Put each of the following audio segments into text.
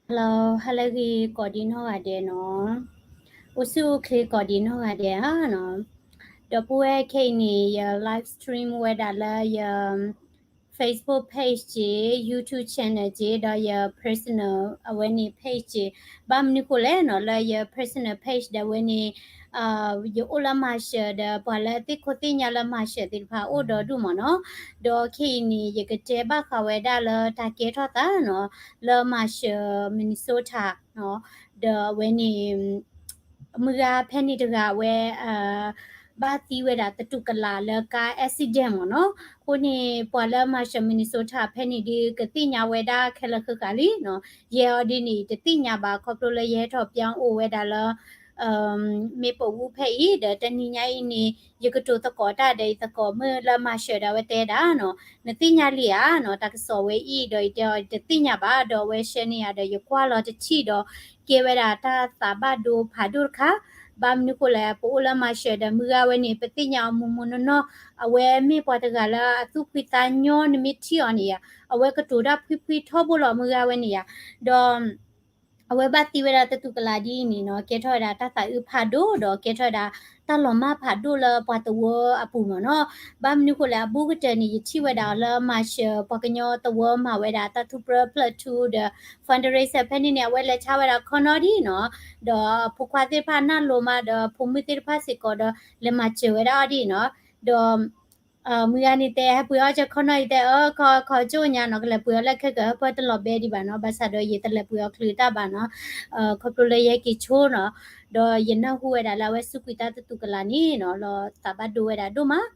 Hello, ဟါလၢအဂ့ၤကိးဒံးနီၢ်ဂၤဒဲးနီၤ, အိၣ်ဆူၣ်အိၣ်ချ့ကိးဒံးနီၢ်ဂၤဒဲးဧါနီၤ, ဒီပုၢ်ဝဲၢ်ခဲအံၤန့ၣ် ယ live stream ဝဲဒၣ်လၢယ Facebook page က့, YouTube channel က့, ဒီးယ personal အဝဲန့ၣ် page က့, ဘၣ်မနုၤဃိလဲၣ်နီၤ, လၢယ personal page ဒီးအဝဲန့ၣ် ယအိၣ်လၢ Marshall ဒီးပှၤလၢသ့ၣ်ခိၣ်သ့ၣ်ညါလၢ Marshall သ့ၣ်တဖၣ်အိၣ်ဒီဒူၣ်မ့ၢ်နီၤ, ဒီးခဲအံၤန့ၣ် ယကတဲဘၣ်ဃးဝဲဒၣ်လၢတၢ်ကဲထီၣ်သးနီၤ, လၢ Marshall, Minnesota နီၤ, ဒီးအဝဲန့ၣ် မုၢ်ဂၤဖဲန့ၣ်တဂၤအဝဲ ဘၣ်သံဝဲဒၣ်သတူၢ်ကလာ်လၢကါ accident မ့ၢ်နီၤ, အဃိန့ၣ် ပှၤလၢ Marshall Minnesota ဖဲန့ၣ်ဒုးကသ့ၣ်ညါဝဲဒၣ်ခဲလၢာ်ဃၣ်ဃၣ်လံနီၤ, ယဲအီၤဒ်န့ၣ် ယတသ့ၣ်ညါဘၣ် ခီဖျိလၢယဟဲထီၣ်ပၠါအိၣ်ဝဲဒၣ်လၢ မ့ၣ်ပိာ်ဝူဖဲအံၤ ဒီးတနံၤညါအံၤန့ၣ် ယကတိၤသကိးတၢ်ဒီးယသကိးမုၣ်လၢ Marshall ဒီးအဝဲတဲဒၣ်နီၤ, နသ့ၣ်ညါလံဧါနီၤ, တၢ်ကစီၣ်ဝဲအံၤ ဒီးယတဲအီၤ ယတသ့ၣ်ညါဘၣ်, ဒီးအဝဲရှဲန့ၢ်ယၤဒီးယကွၢ်လီၤတထံၣ်ဒီး ကဲဝဲဒၣ်တၢ်သးဘၣ်ဒိဖးဒိၣ်တခါ, ဘၣ်မနုၤဃိလဲၣ် ပအိၣ်လၢ Marshall ဒီးမုၢ်ဂၤဝဲန့ၣ် ပသ့ၣ်ညါအီၤမုၢ်မုၢ်နီၢ်နီၢ်, အဝဲမ့ၢ်ပှၤတဂၤလၢအသူၣ်ဖှံသးညီ နမ့ၢ်ထံၣ်အီၤန့ၣ်ယါ, အဝဲကတိၤတၢ်ဖှံဖှံထီဘိလီၤမုၢ်ဂၤဝဲန့ၣ်ယါ, ဒီး အဝဲဘၣ်သံဝဲဒၣ်သတူၢ်ကလာ်ဒ်အံၤန့ၣ်နီၤ, ကဲထီၣ်ဝဲဒၣ်တၢ်သးအုးဖးဒိၣ် ဒီးကဲထီၣ်ဝဲဒၣ်တၢ်လီၤမၢ်ဖးဒိၣ်လၢပှၤသဝီအပူၤမ့ၢ်နီၤ, ဘၣ်မနုၤဃိလဲၣ် အဘူးကတၢၢ်န့ၣ် ယထံၣ်ဝဲဒၣ်အီၤလၢ Marshall ပှၤကညီသဝီမၤဝဲဒၣ်တၢ်ထူၣ်ပြၢဖျၢၣ်ထူဒီး fundraiser ဖဲန့ၣ်န့ၣ် အဝဲလဲၤဆါဝဲဒၣ်ခီနီဒ်နီၤ, ဒီးအဖိခွါသ့ၣ်တဖၣ်နၢ်လိၤမး ဒီးဖိမုၣ်သ့ၣ်တဖၣ်စ့ၢ်ကီးဒီး လဲၤမၤစၢၤဝဲဒၣ်အီၤဒ်နီၤ, ဒီး မုၢ်ဂၤန့ၣ်တဲ ဟဲပှ့ၤအီၣ်ကခီနီၤ, ယတဲ အၢ ခီခီကၠိညါနီၤ, ကလဲၤပှ့ၤအီၣ်လၢခဲကၢၢ် ပတလီၤဘဲဒံးဘၣ်နီၤ, ဘၣ်ဆၣ်ဒီးယတလဲၤပှ့ၤအီၣ်ချုးတၢ်ဘၣ်နီၤ, ခီဖျိလၢယဟဲက့ၤဆိနီၤ, ဒီးယနၢ်ဟူဝဲဒၣ်လၢအဝဲစူးကွံာ်တၢ်သတူၢ်ကလာ်န့ၣ်နီၤ, လီၤသးဘၣ်ဒိဝဲဒၣ်ဒိၣ်မး,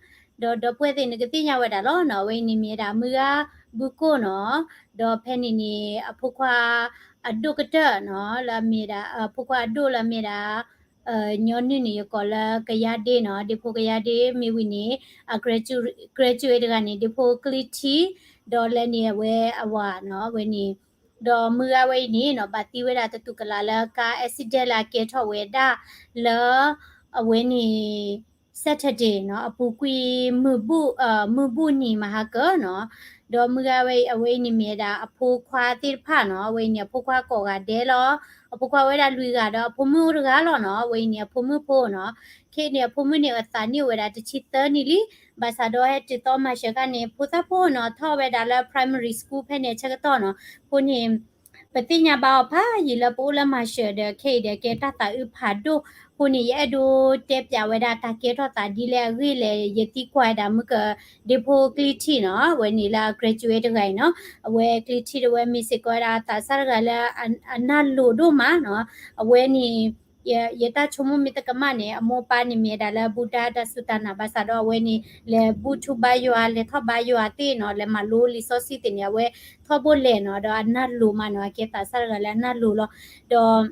ဒီးဒီပုၢ်ဝဲၢ်သ့ၣ်နကသ့ၣ်ညါဝဲဒၣ်လီၤနီၤ, အဝဲအံၤန့ၣ်မ့ၢ်ဝဲဒၣ်မုၢ်ဂၤဘုကိၣ်နီၤ, ဒီးဖဲန့ၣ်န့ၣ် အဖိခွါအဒိၣ်ကတၢၢ်နီၤ, လၢအမ့ၢ်ဒၣ် အဖိခွါအဒိၣ်လၢအမ့ၢ်ဒၣ် ညီနုၢ်န့ၣ် ယကိးလၢကယါဒ့နီၤ, ဒ့ဖိကယါဒ့ မ့ၢ်ဝံၤန့ၣ် အ graduate တဂၤန့ၣ် ဒ့ဖိကလံၤထံ, ဒီးလဲၤန့ၣ်အဝဲအဝၤနီၤ, အဝဲန့ၣ်, ဒီးမုၢ်ဂၤဝဲအံၤန့ၣ်နီၤ ဘၣ်သံဝဲဒၣ်သတူၢ်ကလာ်လၢကါ accident လၢအကဲထီၣ်ဝဲဒၣ်လၢ အဝဲန့ၣ် Saturday နီၤ, အပူၤကွံာ် မုၢ်ဘူၣ်, မုၢ်ဘူၣ်နံၤမဟါကၢနီၤ, ဒီးမုၢ်ဂၤဝဲအံၤ အဝဲအံၤန့ၣ်မ့ၢ်ဝဲဒၣ်အဖိခွါသ့ၣ်တဖၣ်နီၤ, အဝဲအံၤန့ၣ် အဖိခွါကိးဂၤဒဲးလီၤ, အဖိခွါဝဲဒၣ်လွံၢ်ဂၤဒီးအဖိမုၣ်အိၣ်တဂၤလီၤနီၤ, အဝဲအံၤန့ၣ် အဖိမုၣ်ဖိနီၤ, ခဲအံၤန့ၣ် အဖိမုၣ်န့ၣ် အသးနံၣ်အိၣ်ဝဲဒၣ်တဆံသၢနံၣ်လံ, ဘၣ်ဆၣ်ဒီးဟဲတုၤသီ Marshall ခါန့ၣ် ဖိသၣ်ဖိနီၤ ထီၣ်ဝဲဒၣ်လၢ primary school ဖဲန့ၣ်အဆၢကတီၢ်နီၤ, အဃိန့ၣ် ပသ့ၣ်ညါဘၣ်အီၤဖးယံာ်လၢပအိၣ်လၢ Marshall ဒီးခဲအံၤဒီးကဲတၢ်သးအုးဖးဒိၣ်, အဃိန့ၣ် ယအဲၣ်ဒိးတဲပၠးဝဲဒၣ်တၢ်ကဲထီၣ်သးဒ်လဲၣ်အဂ့ၢ်လဲၣ်, ယသံကွၢ်ဝဲဒၣ်မုၢ်က ဒ့ဖိကလံၤထံနီၤ, အဝဲန့ၣ်လၢအ graduate တဂၤအံၤနီၤ, အဝဲကလံၤထံဒီးအဝဲမ့ၢ်စ့ၢ်ကီးဝဲဒၣ်သးစၢ်တဂၤလၢအနၢ်လိၤဒိၣ်မးနီၤ, အဝဲန့ၣ် ယတၢ်ဆိကမိၣ်မ့ၢ်တကမၣ်န့ၣ် အမိၢ်အပၢ်န့ၣ်မ့ၢ်ဝဲဒၣ်လၢဘူၣ်တၢ်တၢ်စူၢ်တၢ်နာ်ဘၣ်ဆၣ်ဒီးအဝဲန့ၣ် လဲၤဘူၣ်ထူဘါယွၤ လဲၤထီၣ်ဘါယွၤသ့ၣ်နီၤ, လဲၤမၤလိလံာ်စီဆှံသ့ၣ်န့ၣ် အဝဲထီဘိလဲၣ်နီၤ, ဒီးအနၢ်လိၤမးနီၤ, အကဲသးစၢ်တဂၤလၢအနၢ်လိၤလီၤ, ဒီး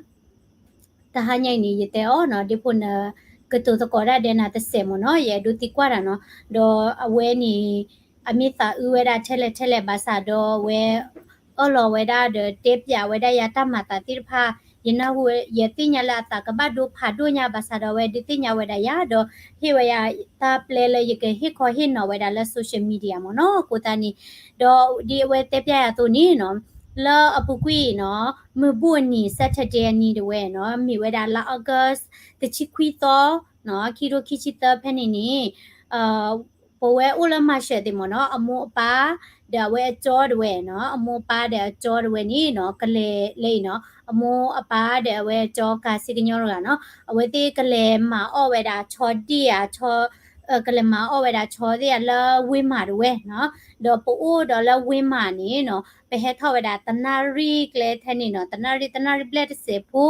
တဟါညါအံၤန့ၣ် ယတဲအီၤနီၤ, ဒ့ဖိန ကတိၤသကိးတၢ်ဒဲးနၤတစဲးမ့ၢ်နီၤ, ယအဲၣ်ဒိးသံကွၢ်တၢ်နီၤ, ဒီးအဝဲန့ၣ် အမ့ၢ်သးအုးဝဲဒၣ်ထဲလဲၣ်ထဲလဲၣ်ဘၣ်ဆၣ်ဒီးအဝဲ အၢၣ်လီၤဝဲဒၣ်ဒီးတဲပၠးဝဲဒၣ်ယၤတၢ်မၤသးသ့ၣ်တဖၣ်, ယနၢ်ဟူဝဲ ယသ့ၣ်ညါလၢအသးကဘၣ်ဒိဖးဒိၣ်ညါဘၣ်ဆၣ်ဒီးအဝဲဒုးသ့ၣ်ညါဝဲဒၣ်ယၤ ဒီးဟ့ၣ်ဝဲယၤတၢ်ပျဲလၢယကဟ့ၣ်ခီဟ့ၣ်နီၤဝဲဒၣ်လၢ social media မ့ၢ်နီၤ, အဃိသတးန့ၣ် ဒီးဒ်အဝဲတဲပျးယၤအသိးန့ၣ်နီၤ, လၢအပူၤကွံာ်နီၤ, မုၢ်ဘူၣ်အနံၤ Saturday အနံၤတဝဲနီၤ, မ့ၢ်ဝဲဒၣ်လါ August တဆံခွံသီ ခံထိခံဆံသၢဖဲန့ၣ်န့ၣ် ပဝဲအိၣ်လၢ Marshall သ့ၣ်မ့ၢ်နီၤ, အမိၢ်အပၢ် ဒီးအဝဲအကၠီတဝဲနီၤ, အမိၢ်အပၢ်ဒီးအကၠီတဝဲန့ၣ်နီၤ, ကလဲၤလၢအံၤနီၤ, အမိၢ်အပၢ်ဒီးအဝဲအကၠီကၤစ့ကညီတဂၤနီၤ, အဝဲသ့ၣ်ကလဲၤမၤအီၣ်ဝဲဒၣ်ဆီဒံၣ်ဧါ, ဆီ ကလဲၤမၤအီၣ်ဝဲဒၣ်ဆီသ့ၣ်ဧါလၢ Walmart တဝဲနီၤ, ဒီးပအိၣ်ဒီးလၢ Walmart န့ၣ်နီၤ, ပဟဲထီၣ်ဝဲဒၣ်တနၣ်ရံၣ်ကျဲထဲန့ၣ်နီၤ, တနၣ်ရံၣ် တနၣ်ရံၣ်ဘျဲၣ်တစဲးဖိ,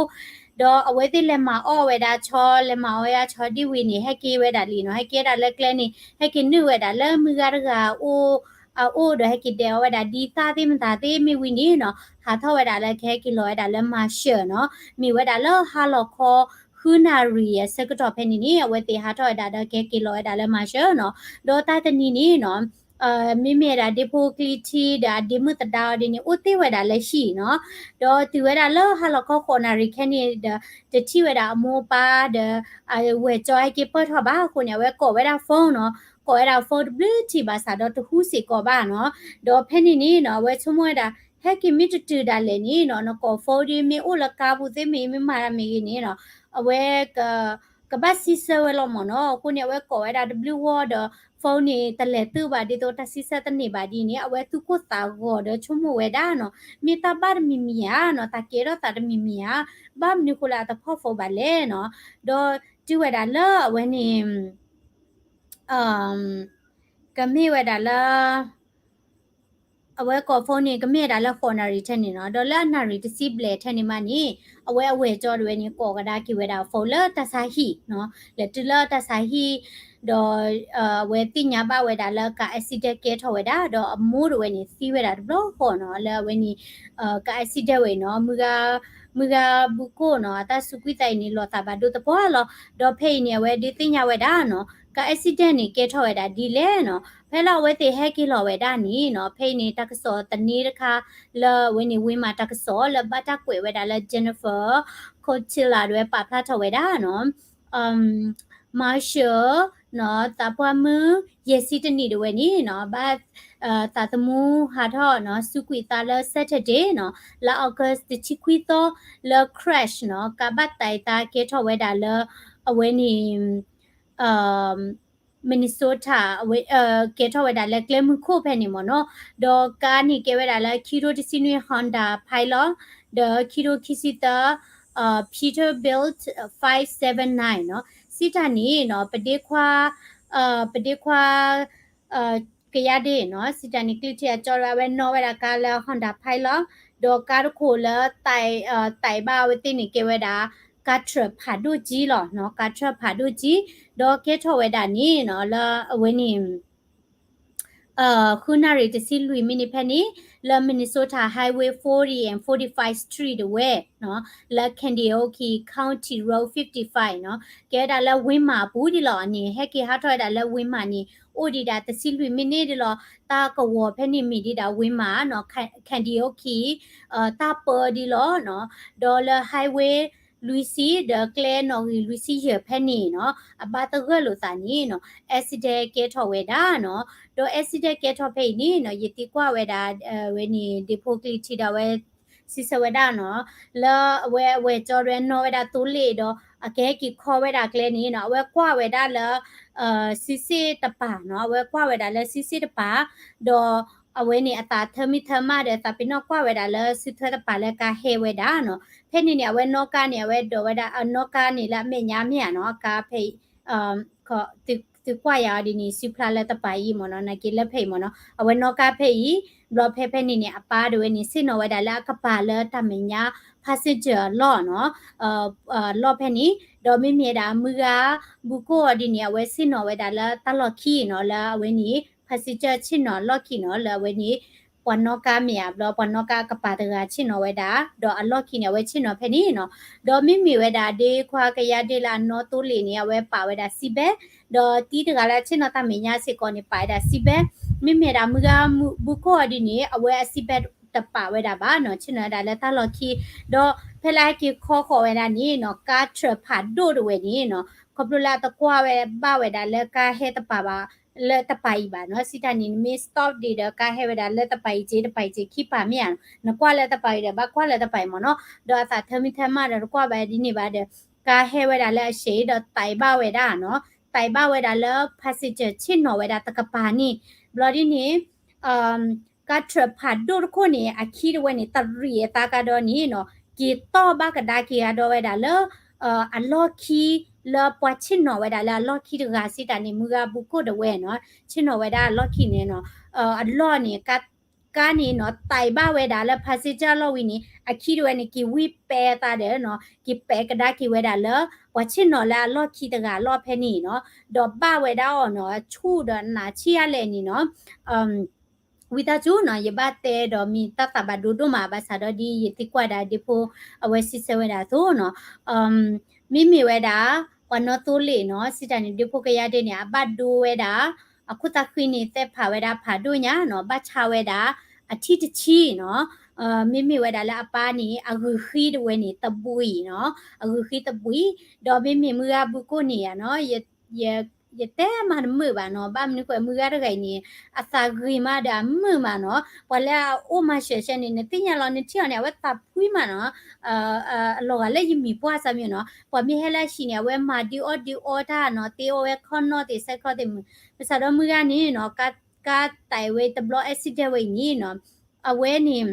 ဒီးအဝဲသ့ၣ်လဲၤမၤအီၣ်ဝဲဒၣ်ဆီ, လဲၤမၤအီၣ်ဝဲဒၣ်ဆီဒံၣ်ဝံၤန့ၣ် ဟဲက့ၤဝဲဒၣ်လံနီၤ, ဟဲက့ၤဝဲဒၣ်လၢကျဲန့ၣ် ဟဲက့ၤနုာ်ဝဲဒၣ်လၢမုၢ်ဂၤတဂၤအအိၣ်, အအိၣ်ဒီးဟဲက့ၤဒဲးအီၣ်ဝဲဒၣ်ဒ်သၣ်သ့ၣ်မတၤသ့ၣ်မ့ၢ်ဝံၤန့ၣ်နီၤ, ဟးထီၣ်ဝဲဒၣ်လၢကဟဲက့ၤလီၤဝဲဒၣ်လၢ Marshall နီၤ, မ့ၢ်ဝဲဒၣ်လၢဟါလီၤခီ ဃုနၣ်ရံၣ်အဆၢကတီၢ်ဖဲန့ၣ်န့ၣ် အဝဲသ့ၣ်ဟးထီၣ်ဝဲဒၣ်ဒီးကဟဲက့ၤလီၤဝဲဒၣ်လၢ Marshall နီၤ, ဒီးတၢ်တနံၤန့ၣ်နီၤ မ့မ့ၢ်ဒၣ်ဒ့ဖိကလံၤထံဒီးအဒ့မုၣ်သဒါအီၤဒ်န့ၣ် အိၣ်တ့ၢ်ဝဲဒၣ်လၢဟံၣ်နီၤ, ဒီးတုၤဝဲဒၣ်လၢဟါလီၤခီဃိးနၣ်ရံၣ်ခဲန့ၣ်ဒီး တထံၣ်ဝဲဒၣ်အမိၢ်အပၢ်ဒီး အဝဲၢ်ကၠီဟဲက့ၤပၢၢ်ထီၣ်ဘၣ်အဃိန့ၣ် အဝဲကိးဝဲဒၣ် phone နီၤ, ကိးဝဲဒၣ် phone တဘျုးထံၣ်ဘၣ်ဆၣ်ဒီးတဟူစ့ၢ်ကီးဘၣ်နီၤ, ဒီးဖဲန့ၣ်န့ၣ်နီၤ အဝဲဆိကမိၣ်ဝဲဒၣ် ဟဲက့ၤမ့ၢ်တတုၤဒၣ်လဲာ်န့ၣ်နီၤ နကိး phone ဒ်မ့ၢ်အိၣ်လၢကါပူၤသ့ၣ်မ့ၢ် မ့ၢ်မၤတၢ်မ့ၢ်ဂ့ၤန့ၣ်နီၤ အဝဲ ကဘၣ်စံးဆၢဝဲလီၤမ့ၢ်နီၤ. အဃိန့ၣ် အဝဲကိးဝဲဒၣ်တဘျုးဝီဒီး phone န့ၣ် တလဲၤသုးဘၣ်ဒ်သိးတၢ်စံးဆၢတန့ၢ်ဘၣ်ဒ်န့ၣ် အဝဲသူၣ်ကိၢ်သးဂီၤဒီးဆိကမိၣ်ဝဲဒၣ်နီၤ မ့ၢ်တၢ်ဘၣ်တမံၤမံၤဧါနီၤ တၢ်ကဲထီၣ်သးတမံၤမံၤဧါ ဘၣ်မနုၤဃိလၢအတဖီၣ် phone ဘၣ်လဲၣ်နီၤ. ဒီးတုၤဝဲဒၣ်လၢအဝဲန့ၣ် ကမ့ၢ်ဝဲဒၣ်လၢ အဝဲကိး phone န့ၣ် ကမ့ၢ်ဝဲဒၣ်လၢဃိးနၣ်ရံၣ်ထဲန့ၣ်နီၤ. ဒီးလၢအနၣ်ရံၣ်တဆံဘျဲၣ်ထဲန့ၣ်မးန့ၣ် အဝဲအဝဲၢ်ကၠီဒၣ်ဝဲန့ၣ် ကိးကဒါက့ၤဝဲဒၣ် phone လၢတၢ်ဆါဟံၣ်နီၤ လဲၤတုၤလၢတၢ်ဆါဟံၣ် ဒီး အဝဲသ့ၣ်ညါဘၣ်ဝဲဒၣ်လၢကါ accident ကဲထီၣ်ဝဲဒၣ် ဒီးအမိၢ်ဒၣ်ဝဲန့ၣ် သံဝဲဒၣ်တဘျီဃီနီၤ လၢအဝဲန့ၣ် ကါ accident ဝဲအံၤနီၤ မုၢ်ဂၤ မုၢ်ဂၤဘုကိၣ်နီၤ အတၢ်စူးကွံာ်သးအံၤန့ၣ် လီၤသးဘၣ်ဒိတပှၢ်လီၤ. ဒီးဖဲအံၤန့ၣ် အဝဲဒုးသ့ၣ်ညါဝဲဒၣ်နီၤ ကါ accident န့ၣ် ကဲထီၣ်ဝဲဒၣ်ဒ်လဲၣ်နီၤ ဖဲလၢအဝဲသ့ၣ်ဟဲက့ၤလီၤဝဲဒၣ်န့ၣ်နီၤ ဖဲအံၤန့ၣ် တၢ်ကစီၣ်သန့တခါ လၢအဝဲန့ၣ် ဝ့မၤတၢ်ကစီၣ် လၢဘၣ်တၢ်ကွဲးဝဲဒၣ်လၢ Jennifer Cotilla ဒၣ်ဝဲပာ်ဖျါထီၣ်ဝဲဒၣ်နီၤ Marshall နီၤ သးပှၢ်မုၣ် ယဲၢ်ဆံတနံၣ်ဒၣ်ဝဲန့ၣ်နီၤ ဘၣ် သးသမူဟးထီၣ်နီၤ စူးကွံာ်သးလၢ Saturday နီၤ လါ August တဆံခွံသီ လၢ crash နီၤ ကါဘၣ်သးအသးကဲထီၣ်ဝဲဒၣ်လၢ အဝဲန့ၣ် Minnesota အဝဲ ကဲထီၣ်ဝဲဒၣ်လၢကျဲမုၢ်ခိၣ်ဖဲန့ၣ်မ့ၢ်နီၤ ဒီးကါန့ၣ်ကဲဝဲဒၣ်လၢ ခံဒိၣ်တဆံနွံ Honda Pilot ဒီးခံဒိၣ်ခံဆံသၢ Peterbilt five seven nine နီၤ စံးတၢ်န့ၣ်နီၤ ပဒ့ခွါ ပဒ့ခွါ ကယါဒ့ၣ်နီၤ စံးတၢ်န့ၣ် ကျံထံၣ်အကၠီဝဲ အဝဲနီၣ်ဝဲဒၣ်ကါလၢ Honda Pilot ဒီးကါတခိၣ်လၢ သးဘၣ်အဝဲသ့ၣ်န့ၣ်ကဲဝဲဒၣ် ကါထြၢၣ်ဖးဒိၣ်ကၠံလီၤနီၤ ကါထြၢၣ်ဖးဒိၣ်ကၠံ ဒီးကဲထီၣ်ဝဲဒၣ်န့ၣ်နီၤ လၢအဝဲန့ၣ် ဃုနၣ်ရံၣ်တဆံလွံၢ်မံးနံးဖဲန့ၣ် လၢ Minnesota Highway forty and forty-five Street ဒၣ်ဝဲနီၤ လၢ Kandiyohi County Road fifty-five နီၤ ကဲဝဲဒၣ်လၢ ဝ့မၤအပူၤဒ်လီၤန့ၣ် ဟဲက့ၤဟးထီၣ်ဝဲဒၣ်လၢဝ့မၤန့ၣ် အိၣ်ဒံးဒၣ်တဆံလွံၢ်မံးနံးဒ်လီၤ တၢ်ကဝီၤဖဲန့ၣ်မ့ၢ်ဒံးဒၣ်ဝ့မၤနီၤ Kandiyohi တၢ်ပၢဒ်လီၤနီၤ ဒီးလၢ highway လွံၢ်ဆံ ဒီးကျဲနီၣ်ဂံၢ်လွံၢ်ဆံယဲၢ်ဖဲန့ၣ်နီၤ အဘၣ်သဂၢၢ်လိာ်သးန့ၣ်နီၤ accident ကဲထီၣ်ဝဲဒၣ်နီၤ ဒီး accident ကဲထီၣ်ဖဲအံၤန့ၣ်နီၤ ယသံကွၢ်ဝဲဒၣ် ဝဲန့ၣ် ဒ့ဖိကျံထံၣ်ဒၣ်ဝဲ စံးဆၢဝဲဒၣ်နီၤ လၢအဝဲအဝဲၢ်ကၠီဒၣ်ဝဲနီၣ်ဝဲဒၣ်သိလ့ၣ်ဒီး အကဟဲက့ၤခီဝဲဒၣ်ကျဲန့ၣ်နီၤ အဝဲကွၢ်ဝဲဒၣ်လၢ စုစ့ၣ်တပၤနီၤ အဝဲကွၢ်ဝဲဒၣ်လၢစုစ့ၣ်တပၤ ဒီးအဝဲန့ၣ်အသးထၢမံထၢမးဒီး သးပ့ၤနီၣ်ကွၢ်ဝဲဒၣ်လၢစုထွဲတပၤလၢကါဟဲဝဲဒၣ်နီၤ ဖဲန့ၣ်န့ၣ် အဝဲနီၣ်ကါန့ၣ် အဝဲဒိးဝဲဒၣ်အနီၣ်ကါန့ၣ်လၢအမဲာ်ညါမ့ၢ်ဧါနီၤ အကါဖဲအံၤ သုကွၢ်ယၤအီၤဒ်န့ၣ် စုဖျါလၢတပၤအံၤမ့ၢ်နီၤ နာ်က့လၢဖဲအံၤမ့ၢ်နီၤ အဝဲနီၣ်ကါဖဲအံၤ ဘျီဖဲဖဲန့ၣ်န့ၣ် အပၢ်ဒၣ်ဝဲန့ၣ် ဆ့ၣ်နီၤဝဲဒၣ်လၢအကပၤလၢတၢ်မဲာ်ညါ passenger အလီၢ်နီၤ အလီၢ်ဖဲန့ၣ် ဒီးမ့မ့ၢ်ဝဲဒၣ်မုၢ်ဂၤ ဘူကိၣ်အီၤဒ်န့ၣ် အဝဲဆ့ၣ်နီၤဝဲဒၣ်လၢတၢ်လီၢ်ခံနီၤ လၢအဝဲန့ၣ် passenger ဆ့ၣ်နီၤအလီၢ်ခံနီၤ လၢအဝဲန့ၣ် ပှၤနီၣ်ကါမ့ၢ်ဧါ ဘျီပှၤနီၣ်ကါအကပၤတဂၤဆ့ၣ်နီၤဝဲဒၣ် ဒီးအလီၢ်ခံန့ၣ် အဝဲဆ့ၣ်နီၤဖဲန့ၣ်နီၤ ဒီးမ့မ့ၢ်ဝဲဒၣ်ဒ့ခွါကယါဒ့လၢအနီၣ်သိလ့ၣ်န့ၣ် အဝဲပာ်ဝဲဒၣ် seat belt ဒီးတံၤတဂၤလၢဆ့ၣ်နီၤတၢ်မဲာ်ညါစ့ၢ်ကီးန့ၣ် ပာ်ဝဲဒၣ် seat belt မ့မ့ၢ်ဒၣ်မုၢ်ဂၤဘူကိၣ်အီၤဒ်န့ၣ် အဝဲအ seat belt တပာ်ဝဲဒၣ်ဘၣ်နီၤ ဆ့ၣ်နီၤဝဲဒၣ်လၢတၢ်လီၢ်ခံ ဒီးဖဲလၢအဟဲက့ၤခီဃီၤဝဲဒၣ်န့ၣ်နီၤ ကါထြၢၣ်ဖးဒိၣ်ဒၣ်ဝဲန့ၣ်နီၤ ခီဖျိလၢအတကွၢ်ဝဲဘၣ်ဝဲဒၣ်လၢကါဟဲတပၤဘၣ် လၢတပၤအံၤဘၣ်နီၤ စံးတၢ်န့ၣ် နမ့ၢ် stop ဒံးဒီးကါဟဲဝဲဒၣ်လၢတပၤအံၤက့ တပၤအံၤက့ ခံပၤမ့ၢ်ဧါ နကွၢ်လၢတပၤအံၤဒီး ဘၣ်ကွၢ်လၢတပၤအံၤမ့ၢ်နီၤ ဒီးအသးထၢမံထၢမးဒီးတကွၢ်ဘၣ်ဒ်န့ၣ်ဘၣ်ဒီး ကါဟဲဝဲဒၣ်လၢအရှဲဒီးသးဘၣ်ဝဲဒၣ်နီၤ သးဘၣ်ဝဲဒၣ်လၢ passenger ဆ့ၣ်နီၤဝဲဒၣ်တကပၤန့ၣ် ဘျီဒ်န့ၣ် ကါထြၢၣ်ဖးဒိၣ်တခိၣ်န့ၣ် အခံဒၣ်ဝဲန့ၣ် တရံးအသးကဒီးန့ၣ်နီၤ က့ၤတီၢ်ဘၣ်ကဒါက့ၤကဒီးဝဲဒၣ်လၢ အလီၢ်ခံ လၢပှၤဆ့ၣ်နီၤဝဲဒၣ်လၢအလီၢ်ခံတဂၤစံးတၢ်န့ၣ် မုၢ်ဂၤဘူကိၣ်ဒၣ်ဝဲနီၤ ဆ့ၣ်နီၤဝဲဒၣ်အလီၢ်ခံန့ၣ်နီၤ အလီၢ်န့ၣ် ကါန့ၣ်နီၤ သးဘၣ်ဝဲဒၣ်လၢ passenger အလီၢ်ဝံၤန့ၣ် အခံဒၣ်ဝဲန့ၣ် က့ၤဝံပဲအသးဒီးနီၤ က့ၤပဲကဒါက့ၤဝဲဒၣ်လၢ ပှၤဆ့ၣ်နီၤလၢအလီၢ်ခံတဂၤအလီၢ်ဖဲန့ၣ်နီၤ ဒီးဘၣ်ဝဲဒၣ်အီၤနီၤ ဆူၣ်ဒီးနးဆံးအါလဲၣ်န့ၣ်နီၤ ဝံသးစူၤနီၤ ယဘၣ်တဲဒီးမ့ၢ်တၢ်သးဘၣ်ဒိဒိၣ်မး ဘၣ်ဆၣ်ဒီးဒ်ယသံကွၢ်ဒၣ်ဒ့ဖိ အဝဲစံးဆၢဝဲဒၣ်အသိးနီၤ မ့မ့ၢ်ဝဲဒၣ် ပှၤနီၣ်သိလ့ၣ်နီၤ စံးတၢ်န့ၣ် ဒ့ဖိကယါဒ့န့ၣ် အဘၣ်ဒိဝဲဒၣ် အခိၣ်သးဃံန့ၣ် သဲဖးဝဲဒၣ်ဖးဒိၣ်ညါနီၤ ဘၣ်ဆါဝဲဒၣ် အထံၣ်တဆံနီၤ မ့မ့ၢ်ဝဲဒၣ်လၢအပၢ်န့ၣ် အဂုာ်ဃံဒၣ်ဝဲန့ၣ် သဘှံးနီၤ အဂုာ်ဃံသဘှံး ဒီးမ့မ့ၢ်မုၢ်ဂၤဘူကိၣ်န့ၣ်ဧါနီၤ ယ ယတဲမၤတမုာ်ဘၣ်နီၤ, ဘၣ်မနုၤဃိ မုၢ်ဂၤတဂၤအံၤန့ၣ် အသးဂ့ၤမးဒီးအမုာ်မးနီၤ, ပှၤလၢအအိၣ်မၤစၢၤရှဲန့ၣ် နသ့ၣ်ညါလီၤ နထံၣ်အီၤန့ၣ် အဝဲသးဖှံမးနီၤ, အလီၤဂာ်လၢယမံၤပှၢ်စၢ်မ့ၢ်နီၤ, ပှၤမ့ၢ်ဟဲလၢအဟံၣ်န့ၣ် အဝဲမၤဒုးအီၣ်ဒုးအီတၢ်နီၤ, သ့အီၣ်ဝဲခီၣ်နီၣ်သ့ၣ် စဲးခီၣ်သ့ၣ်မုၢ်, ဘၣ်ဆၣ်ဒီးမုၢ်ဂၤန့ၣ်နီၤ, ကါ ကါသးဝဲတဘျီ accident ဝဲအံၤန့ၣ်နီၤ, အဝဲန့ၣ်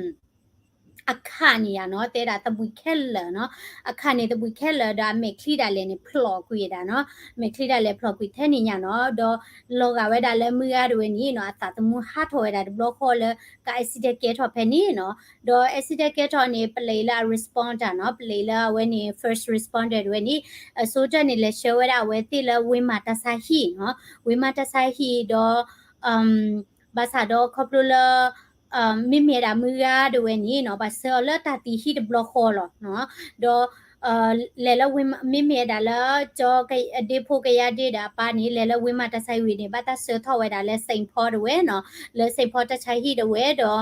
အခးန့ၣ်ယါနီၤ, တဲဒၣ်သဘှံးခဲလၢာ်နီၤ, အခးန့ၣ်သဘှံးခဲလၢာ်ဒီးအမဲာ်ချံဒၣ်လဲာ်န့ၣ် ဖျိးကွံာ်ဒၣ်နီၤ, မဲာ်ချံဒၣ်လဲာ်ဖျိးကွံာ်ထဲန့ၣ်ညါနီၤ, ဒီးလီၤဂာ်ဝဲဒၣ်လၢမုၢ်ဂၤတဝဲန့ၣ်နီၤ, အသးသမူဟးထီၣ်ဝဲဒၣ်တဘျီဃီလၢ ကါ accident ကဲထီၣ်ဖဲန့ၣ်နီၤ, ဒီး accident ကဲထီၣ်န့ၣ် ပလဲၤလၢအ respond တၢ်နီၤ, ပလဲၤလၢအဝဲန့ၣ် first responder တဝဲန့ၣ်, အ soldier န့ၣ် လဲၤဆှၢဝဲဒၣ်အဝဲသ့ၣ်လၢဝ့ၢ်မၤတၢ်ဆါဟံၣ်နီၤ, ဝ့ၢ်မၤတၢ်ဆါဟံၣ်ဒီး ဘၣ်ဆၣ်ဒီးခီဖျိလၢ မ့မ့ၢ်ဝဲဒၣ်မုၢ်ဂၤတဝဲန့ၣ်နီၤ, ပှၤဆှၢအီၤလၢတၢ်သံဟံၣ်တဘျီဃီလီၤနီၤ, ဒီး လဲၤလၢဝ့ၢ်မၤ မ့မ့ၢ်ဝဲဒၣ်လၢ ကၠီ ဒ့ဖိကယါဒ့ဒီးအပၢ်န့ၣ် လဲၤလၢဝ့ၢ်မၤတၢ်ဆါဟံၣ်ဝံၤန့ၣ် ဘၣ်တၢ်ဆှၢထီၣ်ဝဲဒၣ်လၢ Saint Paul တဝဲနီၤ, လၢ Saint Paul တၢ်ဆါဟံၣ်တဝဲဒီး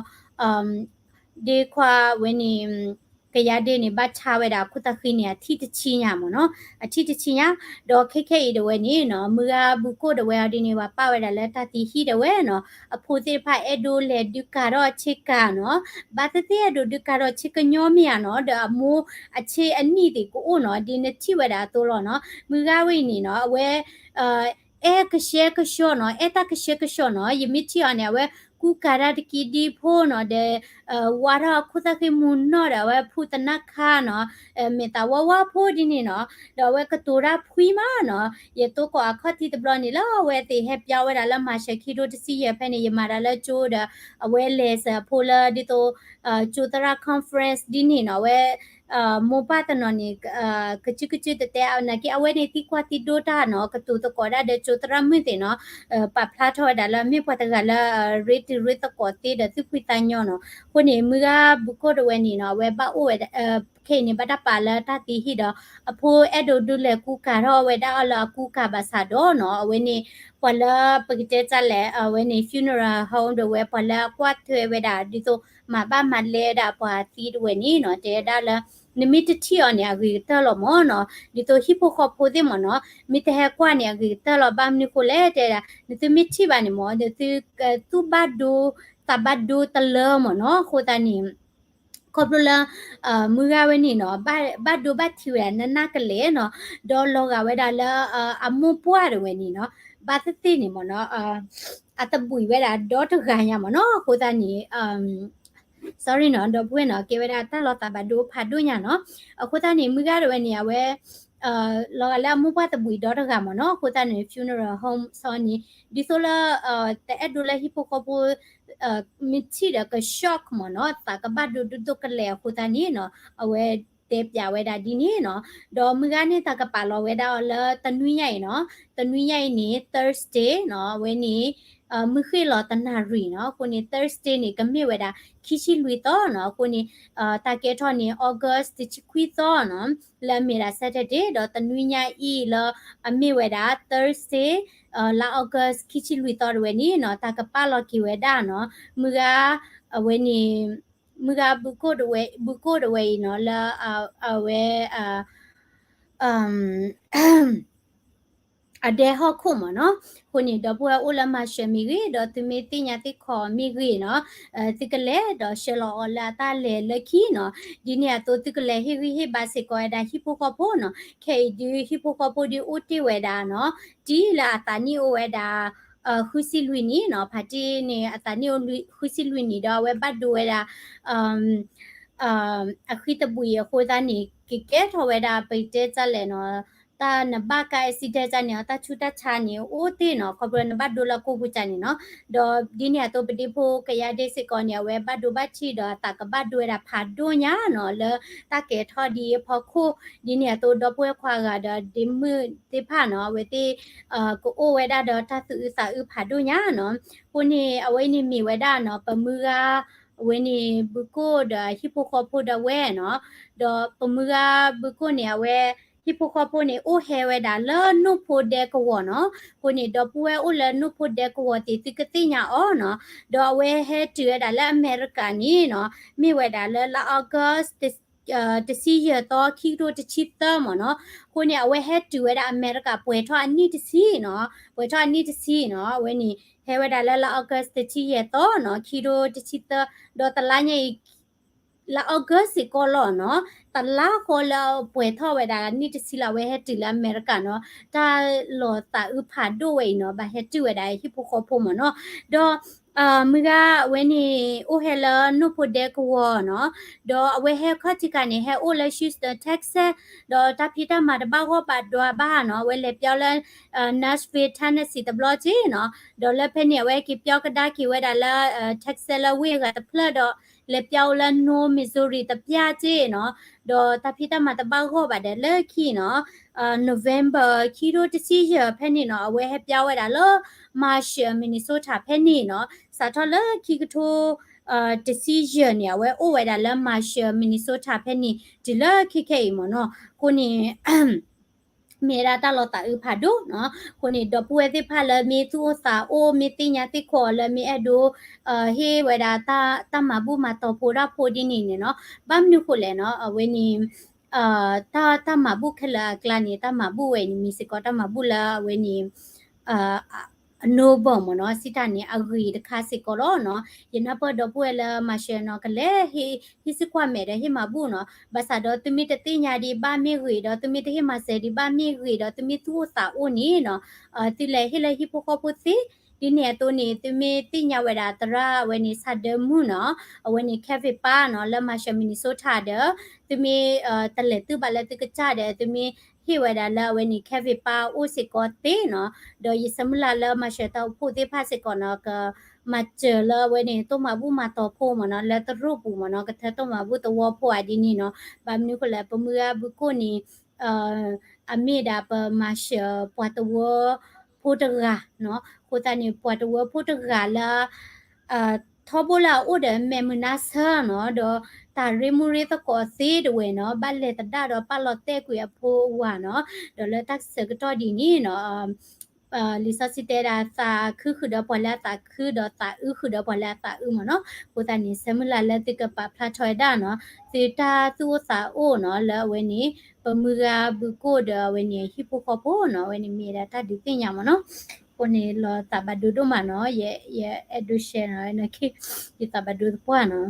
ဒ့ခွါဝဲန့ၣ် ကယါဒ့န့ၣ် ဘၣ်ဆါဝဲဒၣ်အခိၣ်သးဃံန့ၣ် အထံၣ်တဆံညါမ့ၢ်နီၤ, အထံၣ်တဆံညါ, ဒီးခဲခဲအံၤတဝဲန့ၣ်နီၤ, မုၢ်ဂၤဘုကိၣ်တဝဲအီၤဒ်န့ၣ် ပှၤပာ်ဝဲဒၣ်လၢတၢ်သံဟံၣ်တဝဲနီၤ, အဖိသ့ၣ်တဖၣ်အဲၣ်ဒိးလဲၤဒုးကၤထီၣ်အဆ့ကၤနီၤ, ဘၣ်သ့ၣ်သ့ၣ်အဲၣ်ဒိးဒုးကၤထီၣ်ဆ့ကညီမ့ၢ်ဧါနီၤ, ဒီးအမိၢ်အဆ့အနံၣ်သ့ၣ်ကအိၣ်နီၤ, ဒ်နထံၣ်ဝဲဒၣ်အသိးလီၤနီၤ, မုၢ်ဂၤဝဲအံၤန့ၣ်နီၤ, အဝဲ အဲၣ်ကဆှဲကဆှီနီၤ, အဲၣ်တၢ်ကဆှဲကဆှီနီၤ, ယမ့ၢ်ထံၣ်အီၤန့ၣ် အဝဲကူကၤတၢ်တကံဒံဖိနီၤ, ဒီး ဝါထီၣ်အခိၣ်သၣ်ဃံမူနီၢ်ဒီး အဝဲဖူးသနၢ်ခါနီၤ, မဲာ်သးဝါဝါဖိဒ်န့ၣ်နီၤ, ဒီးအဝဲကတိၤတၢ်ဖှံမးနီၤ, ယသိၣ်ကီးအခီၣ်ထံးတဘျီန့ၣ်လၢအဝဲသ့ၣ်ဟဲပၠီဝဲဒၣ်လၢမၤစၢၤခံထိတဆံယဲၢ်ဖဲန့ၣ် ယမၤတၢ်လၢကၠိဒီး အဝဲလဲၤစၢၤအဖိလၢဒ်သိး ကၠိသရၣ် conference ဒ်န့ၣ်နီၤ, အဝဲ မိၢ်ပၢ်တနီၤန့ၣ် ကစုကစုတတဲအနာ်က့ အဝဲန့ၣ်သံကွၢ်သံဒိးတၢ်နီၤ, ကတိၤသကိးဒၣ်ဒီးကၠိသရၣ်မုၣ်သ့ၣ်နီၤ, ပာ်ဖျါထီၣ်ဝဲဒၣ်လၢမ့ၢ်ပှၤတဂၤလၢ ရ့တံၤရ့သကိးသ့ဒီးသူၣ်ဖှံသးညီနီၤ, အဃိန့ၣ် မုၢ်ဂၤဘုကိၣ်တဝဲန့ၣ်နီၤ, အဝဲဘၣ်အိၣ်ဝဲဒၣ် ခဲအံၤန့ၣ် ဘၣ်တၢ်ပာ်လၢတၢ်သံဟံၣ်ဒီး အဖိအဲၣ်ဒိးဒုးလဲၤကူကၤထီၣ်ဝဲဒၣ်အီၤလၢအကူကၤဘၣ်ဆၣ်ဒီးနီၤ, အဝဲန့ၣ် ပှၤလၢပကတဲတၢ်လဲၣ် အဝဲန့ၣ် funeral home ဒီးဝဲ ပှၤလၢအကွၢ်ထွဲဝဲဒၣ် ဒ်သိးမၤဘၣ်မၤလဲဝဲဒၣ်ပှၤသံတဝဲန့ၣ်နီၤ, တဲဝဲဒၣ်လၢ နမ့ၢ်တထံၣ်အီၤန့ၣ် အဂ့ၤကတၢၢ်လီၤမ့ၢ်နီၤ, ဒ်သိးဟံၣ်ဖိဃီဖိသ့ၣ်မ့ၢ်နီၤ, မ့ၢ်တဟဲကွၢ်န့ၣ် အဂ့ၤကတၢၢ်လီၤ, ဘၣ်မနုၤဃိလဲၣ်တဲဒၣ် နသုမ့ၢ်ထံၣ်ဘၣ်န့ၣ်မ့ၢ် နသု သူၣ်ဘၣ်ဒိ သးဘၣ်ဒိတလၢမ့ၢ်နီၤ, အဃိသတးန့ၣ် ခီဖျိလၢ မုၢ်ဂၤဝဲန့ၣ်နီၤ ဘၣ်ဒိဘၣ်ထံးဝဲဒၣ်နနၢ်ကလဲာ်နီၤ, ဒီးလီၤဂာ်ဝဲဒၣ်လၢ အမိၢ်ပှၢ်တဝဲန့ၣ်နီၤ, ဘၣ်သ့ၣ်သ့ၣ်န့ၣ်မ့ၢ်နီၤ, အသဘှံးဝဲဒၣ်ဒီတဂၤညါမ့ၢ်နီၤ, အဃိသတးန့ၣ် sorry နီၤ ဒီပုၢ်ဝဲၢ်နီၤ, ကဲဝဲဒၣ်တၢ်လီၤသးဘၣ်ဒိဖးဒိၣ်ညါနီၤ, အဃိသတးန့ၣ် မုၢ်ဂၤတဝဲန့ၣ် အဝဲ လီၤဂာ်လၢအမိၢ်ပှၢ်သဘှံးဒီတဂၤမ့ၢ်နီၤ, အဃိသတးန့ၣ် funeral home စီၤန့ၣ် ဒ်သိးလၢ တအဲၣ်ဒိးလၢဟံၣ်ဖိဃီဖိ မ့ၢ်ထံၣ်ဒီးက shock မ့ၢ်နီၤ, သးကဘၣ်ဒိဒိၣ်ဒိၣ်ကလဲာ်အဃိသတးန့ၣ်နီၤ, အဝဲတဲပျးဝဲဒၣ်ဒ်န့ၣ်နီၤ, ဒီးမုၢ်ဂၤန့ၣ် တၢ်ကပာ်လီၤဝဲဒၣ်အီၤလၢတနွံညါအံၤနီၤ, တနွံညါအံၤန့ၣ် Thursday နီၤ, အဝဲန့ၣ် မုၢ်ဃ့ၢ်လီၤတနၣ်ရံၣ်နီၤ, အဃိန့ၣ် Thursday န့ၣ် ကမ့ၢ်ဝဲဒၣ် ခံဆံလွံၢ်သီနီၤ, အဃိန့ၣ် တၢ်ကဲထီၣ်န့ၣ် August တဆံခွံသီနီၤ, လၢအမ့ၢ်ဒၣ် Saturday ဒီးတနွံညါအံၤလၢအမ့ၢ်ဝဲဒၣ် Thursday လါ August ခံဆံလွံၢ်သီတဝဲန့ၣ်နီၤ, တၢ်ကပာ်လီၤက့ၤဝဲဒၣ်နီၤ, မုၢ်ဂၤ အဝဲန့ၣ် မုၢ်ဂၤဘုကိၣ်တဝဲ ဘုကိၣ်တဝဲအံၤနီၤ လၢ အဝဲ အဒဲဟီၣ်ခိၣ်မ့ၢ်နီၤ, အဃိန့ၣ် ဒီပုၢ်ဝဲၢ်အိၣ်လၢမၤစၢၤမ့ၢ်ဂ့ၤ, ဒီးသုမ့ၢ်သ့ၣ်ညါသ့ၣ်ခီမ့ၢ်ဂ့ၤနီၤ, သုကလဲၤဒီးဆှၢလီၤအီၤလၢအတၢ်လဲၤလၢခံနီၤ, ဒ်န့ၣ်အသိးသုကလဲၤဟ့ၣ်ဂံၢ်ဟ့ၣ်ဘါစ့ၢ်ကီးဝဲဒၣ်ဟံၣ်ဖိဃီဖိနီၤ, ခဲအံၤဒုးဟံၣ်ဖိဃီဖိဒုးအိၣ်တ့ၢ်ဝဲဒၣ်နီၤ, တံၢ်လၢအသးနံၣ်အိၣ်ဝဲဒၣ် ဃုဆံလွံၢ်နံၣ်နီၤ, ဖါတံၢ်န့ၣ် အသးနံၣ်အိၣ်ဃုဆံလွံၢ်နံၣ်ဒီးအဝဲဘၣ်ဒိဝဲဒၣ် အဃံသဘှံးအဃိသတးန့ၣ် ကကဲထီၣ်ဝဲဒၣ်ပကတဲတၢ်လဲၣ်နီၤ, တၢ်နဘၣ်ကါ accident တၢ်န့ၣ် တၢ်ဆူးတၢ်ဆါန့ၣ် အိၣ်တ့ၢ်နီၤ, ခီဖျိနဘၣ်ဒိလၢကိၢ်ပူၤတၢ်န့ၣ်နီၤ, ဒီးဒ်န့ၣ်အသိးပဒ့ဖိကယါဒ့စ့ၢ်ကီးန့ၣ် အဝဲဘၣ်ဒိဘၣ်ထံးဒီးအသးကဘၣ်ဒိဝဲဒၣ်ဖးဒိၣ်ညါနီၤ, လၢတၢ်ကဲထီၣ်ဒ်အဖီခိၣ်, ဒ်န့ၣ်အသိးဒီပုၢ်ဝဲၢ်ခွါဂၤဒီးဒ့မုၣ်သ့ၣ်တဖၣ်နီၤ, အဝဲသ့ၣ် ကအိၣ်ဝဲဒၣ်ဒီးတၢ်သူၣ်အုးသးအုးဖးဒိၣ်ညါနီၤ, အဃိန့ၣ် အဝဲအံၤန့ၣ်မ့ၢ်ဝဲဒၣ်နီၤ, ပမုၢ်ဂၤ အဝဲန့ၣ် ဘုကိၣ်ဒီးဟံၣ်ဖိဃီဖိဒီးဝဲနီၤ, ဒီးပမုၢ်ဂၤဘုကိၣ်န့ၣ် အဝဲ ဟံၣ်ဖိဃီဖိန့ၣ် အိၣ်ဟဲဝဲဒၣ်လၢနိၣ်ဖိဒဲကဝီၤနီၤ, အဃိန့ၣ် ဒီပုၢ်ဝဲၢ်အိၣ်လၢနိၣ်ဖိဒဲကဝီၤသ့ၣ်သုကသ့ၣ်ညါအီၤနီၤ, ဒီးအဝဲဟဲတုၤဝဲဒၣ်လၢအမဲရကၤန့ၣ်နီၤ, မ့ၢ်ဝဲဒၣ်လၢလါ August တဆံယဲၢ်သီ ခံကထိတဆံသၢမ့ၢ်နီၤ. အဃိန့ၣ် အဝဲဟဲတုၤဝဲဒၣ်အမဲရကၤ ပှဲၤထီၣ်အနံၣ်တဆံနီၤ, ပှဲၤထီၣ်အနံၣ်တဆံနီၤ. အဝဲန့ၣ် ဟဲဝဲဒၣ်လၢလါ August တဆံယဲၢ်သီနီၤ, ခံကထိတဆံသၢ, ဒီးတလါညါအံၤ လါ August စ့ၢ်ကီးလီၤနီၤ, တလါဃီလၢပှဲၤထီၣ်ဝဲဒၣ်နံၣ်တဆံလၢအဝဲဟဲတုၤလၢအမဲရကၤနီၤ, တၢ်လီၤသးအုးဖးဒိၣ်ဝဲအံၤနီၤ, ဘၣ်ဟဲတုၤဝဲဒၣ်ဟံၣ်ဖိဃီဖိမ့ၢ်နီၤ. ဒီး မုၢ်ဂၤအဝဲန့ၣ် အိၣ်ဟဲလၢနိၣ်ဖိဒဲကဝီၤနီၤ, ဒီးအဝဲဟဲခီၣ်ထံးခါန့ၣ် ဟဲအိၣ်လၢ Houston Texas, ဒီးတၢ်ဖံးတၢ်မၤတဘၣ်ဂီၢ်ဘၣ်ဒွးဘၣ်နီၤ, အဝဲလဲၤပျီလၢ Nashville Tennessee တဘျီက့နီၤ, ဒီးလၢဖဲန့ၣ် အဝဲက့ၤပျီကဒါက့ၤဝဲဒၣ်လၢ Texas လၢဝ့ၢ်အဂၤတဖျၢၣ်ဒီး လဲၤပျီအိၣ်လၢနိၣ် Missouri တပျၢ်က့နီၤ, ဒီးတၢ်ဖံးတၢ်မၤတဘၣ်ဂီၢ်ဘၣ်ဒီးလၢခံနီၤ November ခံကထိတဆံယဲၢ်ဖဲန့ၣ်နီၤ, အဝဲဟဲပျီဝဲဒၣ်လၢ Marshall Minnesota ဖဲန့ၣ်နီၤ, စးထီၣ်လၢခံကထိ တဆံယဲၢ်န့ၣ် အဝဲအိၣ်ဝဲဒၣ်လၢ Marshall Minnesota ဖဲန့ၣ် တုၤလၢခဲခဲအံၤမ့ၢ်နီၤ. အဃိန့ၣ် မ့ၢ်ဝဲဒၣ်တၢ်လီၤသးအုးဖးဒိၣ်နီၤ. အဃိန့ၣ် ဒီပုၢ်ဝဲၢ်သ့ၣ်တဖၣ်လၢမ့ၢ်သူၣ်အိၣ်သးအိၣ် မ့ၢ်သ့ၣ်ညါသ့ၣ်ခိးလၢမ့ၢ်အဲၣ်ဒိး ဟ့ၣ်ဝဲဒၣ် တၢ်မၤဘူၣ်မၤတီၤဖိတၢ်ဖိဒ်န့ၣ်န့ၣ်နီၤ, ဘၣ်မနုၤဃိလဲၣ်နီၤ, အဝဲန့ၣ် တၢ် တၢ်မၤဘူၣ်ခဲလၢာ်အကျါန့ၣ် တၢ်မၤဘူၣ်ဝဲန့ၣ် မ့ၢ်စ့ၢ်ကီးတၢ်မၤဘူၣ်လၢအဝဲန့ၣ် အ noble မ့ၢ်နီၤ, စံးတၢ်န့ၣ် အဂ့ၤတခါစ့ၢ်ကီးလီၤနီၤ. ယနၢ်ပၢၢ်ဒီပုၢ်ဝဲၢ်လၢ Marshall နီၤ ကလဲၤဟ့ၣ် ဟ့ၣ်စ့ၢ်ကွၢ်မဲာ်ဒီး ဟ့ၣ်မၤဘူၣ်နီၤ. ဘၣ်ဆၣ်ဒီး သုမ့ၢ်တသ့ၣ်ညါဒံးဘၣ်မ့ၢ်ဂ့ၤဒီး သုမ့ၢ်တဟ့ၣ်မၤစၢၤဒံးဘၣ်မ့ၢ်ဂ့ၤဒီး သုမ့ၢ်သူၣ်အိၣ်သးအိၣ်န့ၣ်နီၤ, သုလဲၤဟ့ၣ်လၢဟံၣ်ဖိဃီဖိသ့, ဒ်န့ၣ်အသိးန့ၣ် သုမ့ၢ်သ့ၣ်ညါဝဲဒၣ်သရၣ်အဝဲန့ၣ် ဆၣ်ဒၢမုၣ်နီၤ, အဝဲန့ၣ် Kevin ပၢ်နီၤ လၢ Marshall Minnesota ဒီး သုမ့ၢ် တလဲၤသုဘၣ်လၢသုကစၢ်ဒီး သုမ့ၢ်ဟ့ၣ်ဝဲဒၣ်လၢအဝဲန့ၣ် Kevin ပၢ်အိၣ်စ့ၢ်ကီးသ့နီၤ. ဒီးယဆၢမုၢ်လၢ်လၢ Marshall တၢ်အိၣ်ဖှိၣ်သ့ၣ်တဖၣ်စ့ၢ်ကီးနီၤ ကမၤစၢၤလၢအဝဲန့ၣ် တိၢ်မၤဘူၣ်မၤတီၤဖိမ့ၢ်နီၤ, လၢတရူးပူၤမ့ၢ်နီၤ, ကထၢတိၢ်မၤဘူၣ်သဝီဖိဧါဒ်န့ၣ်နီၤ. ဘၣ်မနုၤဃိလဲၣ် ပမုၢ်ဂၤဘုကိၣ်န့ၣ် အမ့ၢ်ဒၣ်ပ Marshall ပှၤသဝီဖိတဂၤနီၤ. အဃိသတးန့ၣ် ပှၤသဝီဖိတဂၤလၢ ထီဘိလၢအအိၣ်ဒီးမဲာ်မုာ်နါဆၢနီၤ, ဒီးတၢ်ရ့မူရ့သကိးသ့တဝဲနီၤ, ဘၣ်လဲၤသဒၣ်ဒီးပာ်လီၤတဲာ်ကွံာ်အဖိအဝၤနီၤ, ဒီးလၢတၢ်ဆၢကတီၢ်ဒ်န့ၣ်နီၤ လံာ်စီဆှံတဲဒၣ် သးခုဃုာ်ဒီးပှၤလၢအသးခု, ဒီးသးအုးဃုာ်ဒီးပှၤလၢအသးအုးမ့ၢ်နီၤ. အဃိသတးန့ၣ် ဆၢမုၢ်လၢ်လၢသုကပာ်ဖျါထီၣ်ဝဲဒၣ်နီၤ, သုတၢ်သူၣ်အိၣ်သးအိၣ်နီၤ, လၢအဝဲန့ၣ် ပမုၢ်ဂၤဘုကိၣ်ဒီးအဝဲန့ၣ် ဟံၣ်ဖိဃီဖိနီၤ, အဝဲန့ၣ်မ့ၢ်ဝဲဒၣ်တၢ်ဒုးသ့ၣ်ညါမ့ၢ်နီၤ. အဃိန့ၣ် လီၤသးဘၣ်ဒိဒိၣ်မးနီၤ, ယ ယအဲၣ်ဒိး share နီၤ, ယသးဘၣ်ဒိသပှၢ်နီၤ.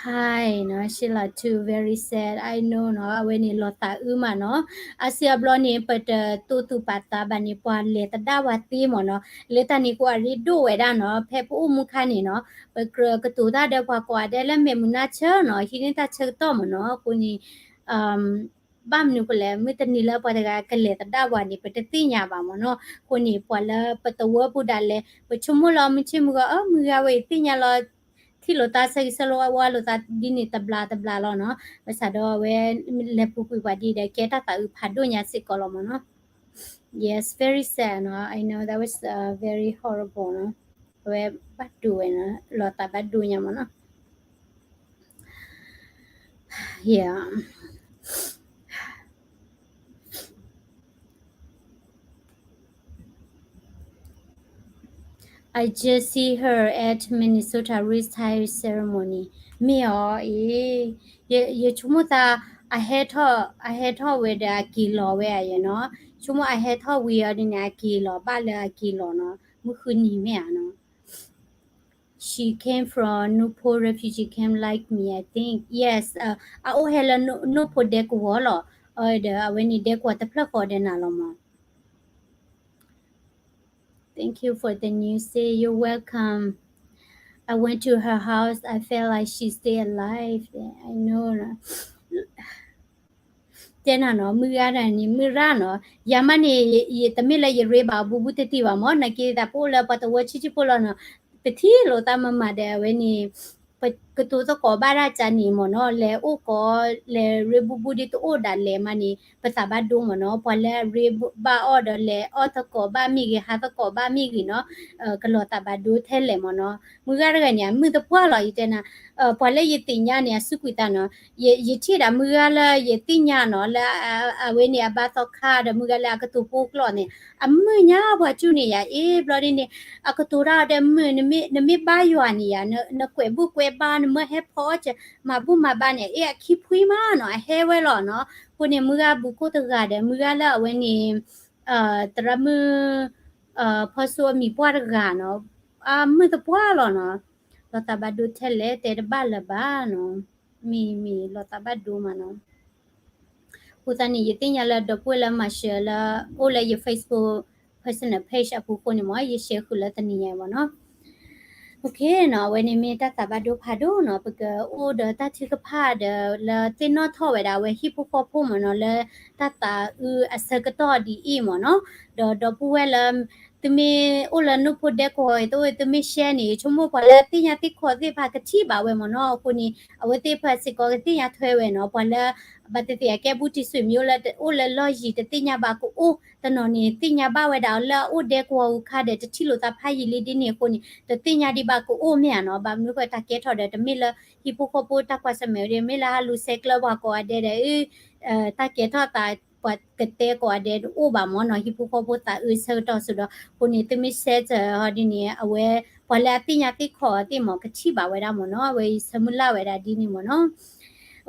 Hi နီၤ, Sheila too, very sad, I know နီၤ, အဝဲန့ၣ်လီၤသးအုးမးနီၤ. အါစုအါဘျီန့ၣ် ပတတိၢ်သူၣ်ပာ်သးဘၣ်န့ၣ် ပှၤလဲၤသဒၣ်ဝဲသ့မ့ၢ်နီၤ. လၢတၢ်န့ၣ်ကိးအရ့ဒိၣ်ဝဲဒၣ်နီၤ, ဖဲပအိၣ်မူခါန့ၣ်နီၤ, ပကြၢးကတိၤတၢ်ဒီးပှၤကိးဂၤဒဲးလၢမဲာ်မုာ်နါဆၢနီၤ, ဟံးန့ၢ်တၢ်ဆၢကတီၢ်မ့ၢ်နီၤ. အဃိန့ၣ် ဘၣ်မနုၤဃိလဲၣ်, မုၢ်တနံၤလၢပှၤတဂၤကလဲၤသဒၣ်ပှၤန့ၣ် ပတသ့ၣ်ညါဘၣ်မ့ၢ်နီၤ. အဃိန့ၣ် ပှၤလၢပသဝီပူၤဒၣ်လဲာ် ပဆိကမိၣ်လီၤမုၢ်ဆ့ၣ်မုၢ်ဂီၤ အၢ မုၢ်ဂၤဝဲအံၤသ့ၣ်ညါလီၤ ထံၣ်လိာ်သးဆၢဂ့ၤဆၢဝါလိာ်သးဒ်န့ၣ်တဘျီတဘျီလီၤနီၤ. ဘၣ်ဆၣ်ဒီးအဝဲလဲၤပူၤကွံာ်ပှၤဒ်ဒီး ကဲတၢ်သးအုးဖးဒိၣ်ညါစ့ၢ်ကီးလီၤမ့ၢ်နီၤ. Yes, very sad နီၤ. I know that was uh, very horrible နီၤ. အဝဲဘၣ်ဒိဝဲနီၤ, လီၤသးဘၣ်ဒိညါမ့ၢ်နီၤ. Yeah. I just see her at Minnesota Wreath Tying Ceremony. မ့ၢ်အီၤအံၤ, ယဆိကမိၣ်သး အဟဲထီၣ်, အဟဲထီၣ်ဝဲဒီးအက့ၤလီၤဝဲဧါယဲနီၤ. ဆိကမိၣ်အဟဲထီၣ်ဝံၤအီၤဒ်န့ၣ် အက့ၤလီၤဘၣ်လၢအက့ၤလီၤနီၤ. မုၢ်ဃုနံၤမ့ၢ်ဧါနီၤ. She came from Newport refugee camp like me, I think. Yes, အအိၣ်ဟဲလၢနိၣ်ဖိဒဲကဝီၤလီၤ. ဒီးအဝဲန့ၣ်ဒဲကဝီၤတဖျၢၣ်ဃီဒီးနၤလီၤမး. Thank you for the news. Say you're welcome. I went to her house. I felt like she's still alive. I know. တဲနၤနီၤ, မုၢ်ဂၤဒၣ်န့ၣ် မုၢ်ရၣ်နီၤ. ယၤမးန့ၣ် တမ့ၢ်လၢယရ့ဘၣ်အဘူးဘူးတံၢ်တံၢ်ဘၣ်မး, နာ်က့သးပအိၣ်လၢပှၤသဝီဆံးဆံးဖိလီၤနီၤ. ပထံၣ်လိာ်သးမးမးဒီးအဝဲန့ၣ် ပကတိၤသကိးဘၣ်ဒၣ်ကန့ၣ်မ့ၢ်နီၤ, လဲၤအိၣ်ကိး လဲၤရ့ဘူးဘူးဒ်တအိၣ်ဒၣ်လဲာ်မးန့ၣ် ပသးဘၣ်ဒိမ့ၢ်နီၤ, ပှၤလၢအရ့ဘၣ်အီၤဒီးလဲၤအီၣ်သကိးဘၣ်မ့ၢ်ဂ့ၤ ဟးသကိးဘၣ်မ့ၢ်ဂ့ၤနီၤ, ကလီၤသးဘၣ်ဒိထဲလဲၣ်မ့ၢ်နီၤ. မုၢ်ဂၤတဂၤန့ၣ် အမုာ်သပှၢ်လီၤ ယတဲနၤ, ပှၤလၢယသ့ၣ်ညါန့ၣ် အစူးကွံာ်သးနီၤ, ယထံၣ်ဒၣ်မုၢ်ဂၤလၢယသ့ၣ်ညါနီၤ, လၢအဝဲန့ၣ်အဘါသီခါဒီးမုၢ်ဂၤလၢအကတိၤပိကျိာ်န့ၣ်, အမုာ်ညါပှၤကၠူၣ်န့ၣ်ယၤ, အ့ ဘျီဒ်န့ၣ် အကတိၤတၢ်ဒီးမုာ်, နမ့ၢ်ဘါယွၤန့ၣ်ယၤ, နကွဲးဘူၣ်ကွဲးဘါ, န မုၢ်ဟဲဖီအီၣ်စၢၤ မၤဘူၣ်မၤဘါန့ၣ် အ့ၣ်အခံဖှံမးနီၤ အဟဲဝဲလီၤနီၤ. အဃိန့ၣ် မုၢ်ဂၤဘူးကိၢ်တဂၤဒီး မုၢ်ဂၤလၢအဝဲန့ၣ် သရၣ်မုၣ် ဖီစိအမံၤပှၢ်တဂၤနီၤ, အမုၢ်သပှၢ်လီၤနီၤ. လီၤသးဘၣ်ဒိထဲလဲၣ် တဲတဘၣ်လၢၤဘၣ်နီၤ. မ့ၢ်မ့ၢ်လီၤသးဘၣ်ဒိမးနီၤ. အဃိသတးန့ၣ် ယသ့ၣ်ညါလၢဒီပုၢ်ဝဲၢ်လၢမၤရှဲလၢ အိၣ်လၢယ Facebook personal page အပူၤအဃိန့ၣ်မ့ၢ် ယ share ဃုာ်လၢတနံၤညါမ့ၢ်နီၤ. Okay နီၤ, အဝဲန့ၣ်မ့ၢ်တၢ်သးဘၣ်ဒိဖးဒိၣ်နီၤ, ပကအိၣ်ဒီးတၢ်ထုကဖၣ်ဒီးလၢသ့ၣ်နီၣ်ထီၣ်ဝဲဒၣ်အဝဲဟံၣ်ဖိဃီဖိမ့ၢ်နီၤ, လၢတၢ်သးအုးအဆၢကတီၢ်ဒ်အံၤမ့ၢ်နီၤ, ဒီးဒီပုၢ်ဝဲၢ်လၢ သုမ့ၢ်အိၣ်လၢနိၣ်ဖိဒဲကဝီၤအံၤ သုမ့ၢ် share န့ၣ် ယဆိကမိၣ်ပှၤလၢသ့ၣ်ညါသ့ၣ်ခီသ့ၣ်တဖၣ်ကထံၣ်ဘၣ်ဝဲမ့ၢ်နီၤ, အဃိန့ၣ် အဝဲသ့ၣ်တဖၣ်စ့ၢ်ကီးကသ့ၣ်ညါထွဲဝဲနီၤ, ပှၤလၢ ဘၣ်သ့ၣ်သ့ၣ်အကဲဘူးတံၢ်ဆွေမျိုးလၢအိၣ်လၢလီၢ်ယံၤ တသ့ၣ်ညါဘၣ်ကအိၣ်, တနီၤန့ၣ် သ့ၣ်ညါဘၣ်ဝဲဒၣ်လၢအအိၣ်ဒဲကဝီၤဂုၤခါဒီး တထံၣ်လိာ်သးဖးယံာ်လံဒ်န့ၣ်အဃိန့ၣ် တသ့ၣ်ညါဒံးဘၣ်ကအိၣ်မ့ၢ်ဧါနီၤ, ဘၣ်မနုၤဃိတၢ်ကဲထီၣ်ဒီး တမ့ၢ်လၢဟံၣ်ဖိဃီဖိတၢ်ကွၢ်ဆၢၣ်မဲာ်ဒ် မ့ၢ်လၢဟးလူၤဆဲးကျၢပှၤကိးဂၤဒဲးဒီး တၢ်ကဲထီၣ်သး ပှၤကတဲကိးဂၤဒဲးတအိၣ်ဘၣ်မ့ၢ်နီၤ, ဟံၣ်ဖိဃီဖိသးအုးဆၢကတီၢ်ဆိဒီး, အဃိန့ၣ် သုမ့ၢ် share ဟီဒ်န့ၣ် အဝဲ ပှၤလၢအသ့ၣ်ညါသ့ၣ်ခီသ့ၣ်မ့ၢ် ကထံၣ်ဘၣ်ဝဲဒၣ်မ့ၢ်နီၤ, အဝဲယဆၢမုၢ်လၢ်ဝဲဒၣ်ဒ်န့ၣ်မ့ၢ်နီၤ.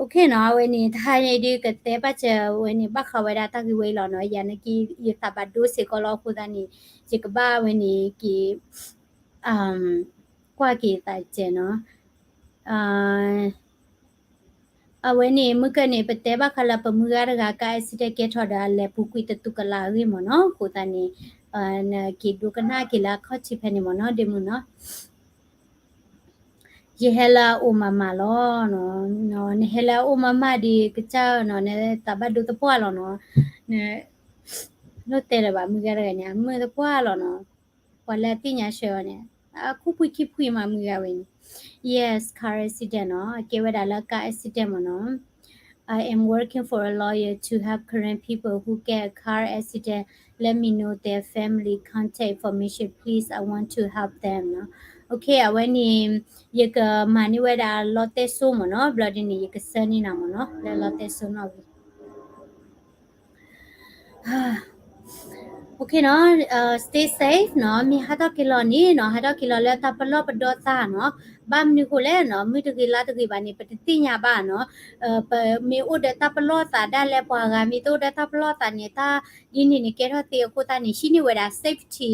Okay နီၤ, အဝဲန့ၣ် တဟါညါဒုးကတဲဘၣ်စၢၤဝဲန့ၣ် ဘၣ်ဃးဝဲဒၣ်တၢ်ဂ့ၢ်ဝဲအံၤလီၤနီၤ, ယၤနာ်က့ ယသးဘၣ်ဒိစ့ၢ်ကီးလီၤ, အဃိသတးန့ၣ် ယကဘၣ်ဝဲန့ၣ်က့ၤ ကွၢ်က့ၤသးစဲးနီၤ. အဝဲန့ၣ် မုၢ်ကၢၢ်န့ၣ် ပတဲဘၣ်ဃးလၢပမုၢ်ဂၤတဂၤ car accident ကဲထီၣ်ဒီးအလဲၤပူၤကွံာ်တတူၢ်ကလာ်အဂ့ၢ်မ့ၢ်နီၤ, အဃိသတးန့ၣ် နက့ၤဒိကနၣ်က့ၤလၢအခီၣ်ထံးဖဲန့ၣ်မ့ၢ်နီၤ, ဒ့မုၣ်နီၤ. ယဟဲလၢအအိၣ်မးမးလီၤ. နဟဲလၢအအိၣ်မးမးဒီးကစၢ်နီၤ, နသးဘၣ်ဒိသပှၢ်လီၤနီၤ. နလိၣ်တဲလၢၤဘၣ် မုၢ်ဂၤတဂၤန့ၣ် အမုၢ်သပှၢ်လီၤနီၤ. ပှၤလၢအသ့ၣ်ညါဆၢအီၤန့ၣ် အခိၣ်ဖှံခံဖှံမး မုၢ်ဂၤဝဲန့ၣ်. Yes, car accident နီၤ, အကဲဝဲဒၣ်လၢ car accident မ့ၢ်နီၤ. I am working for a lawyer to help Karen people who get a car accident. Let me know their family contact information, please. I want to help them နီၤ. Okay, အဝဲန့ၣ် ယကမၤန့ၢ်ဝဲဒၣ်လီတဲစိမ့ၢ်နီၤ, ဘျီဒ်န့ၣ် ယကဆှၢန့ၢ်နၤမ့ၢ်နီၤ, လၢလီတဲစိနီၣ်ဂံၢ် Okay နီၤ, stay safe နီၤ, မ့ၢ်ဟးထီၣ်က့ၤလီၤန့ၣ်နီၤ, ဟးထီၣ်က့ၤလီၤလၢတၢ်ပလီၢ်ပဒီသးနီၤ, ဘၣ်မနုၤဃိလဲၣ်နီၤ, မုၢ်တဂ့ၤလါတဂ့ၤဘၣ်န့ၣ် ပတသ့ၣ်ညါဘၣ်နီၤ, ပမ့ၢ်အိၣ်ဒီးတၢ်ပလီၢ်သးဒၣ်လဲာ် ပှၤဂၤမ့ၢ်တအိၣ်ဒီးတၢ်ပလီၢ်သးန့ၣ် တၢ်ဒ်န့ၣ်န့ၣ် ကဲထီၣ်သ့အဃိသတးန့ၣ် ဟံးန့ၢ်ဝဲဒၣ် safety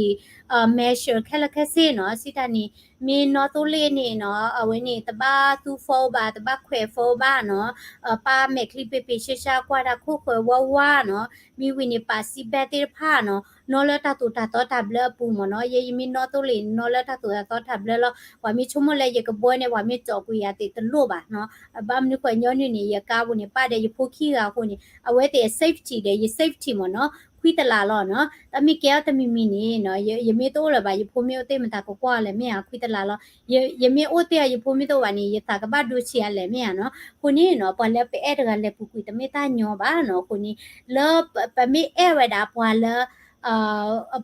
measure ခဲလၢာ်ခဲဆ့နီၤ, စံးတၢ်န့ၣ် မ့ၢ်နီၣ်သိလ့ၣ်န့ၣ်နီၤ, အဝဲန့ၣ် တဘၣ်သူ phone ဘၣ်, တဘၣ်ခွဲး phone ဘၣ်နီၤ, ပာ်မဲာ်ချံပ့ၤပ့ၤဆှါဆှါ ကွၢ်တၢ်ခိၣ်ဃၢၤဝါဝါနီၤ, မ့ၢ်ဝံၤန့ၣ် ပာ် seat belt သ့ၣ်တဖၣ်နီၤ, နီၣ်လၢတၢ်သိၣ်တၢ်သီတၢ်ဘျၢအပူၤမ့ၢ်နီၤ, ယဲယမ့ၢ်နီၣ်သိလ့ၣ် နီၣ်လၢတၢ်သိၣ်တၢ်သီတၢ်ဘျၢလီၤ, ပှၤမ့ၢ်ဆိကမိၣ်လၢယကဘီန့ၣ် ပှၤမ့ၢ်ကၠီၤကွံာ်ယၤသ့ၣ်တလိၣ်ဘၣ်နီၤ, ဘၣ်မနုၤဃိညီနုၢ်န့ၣ် ယကါပူၤန့ၣ် ပာ်ဒီးယဖိခံဂၤအဃိန့ၣ် အဝဲသ့ၣ်အ safety ဒီးယ safety မ့ၢ်နီၤ, ခွံတလးလီၤနီၤ, တၢ်မ့ၢ်ကဲအီၤတမံၤမံၤန့ၣ်နီၤ, ယမ့ၢ်တအိၣ်လၢၤဘၣ် ယဖိမ့ၢ်အိၣ်သ့ၣ်မတၤကကွၢ်လဲၣ်မ့ၢ်ဧါ, ခွံတလးလီၤ, ယမ့ၢ်အိၣ်သ့ၣ်ဧါ ယဖိမ့ၢ်တအိၣ်ဘၣ်န့ၣ် ယသးကဘၣ်ဒိဆံးအါလဲၣ်မ့ၢ်ဧါနီၤ, အဃိန့ၣ်နီၤ ပှၤလၢပအဲၣ်တဂၤလဲၤပူၤကွံာ်တမ့ၢ်တၢ်ညီဘၣ်နီၤ, အဃိန့ၣ် လၢပမ့ၢ်အဲၣ်ဝဲဒၣ်ပှၤလၢ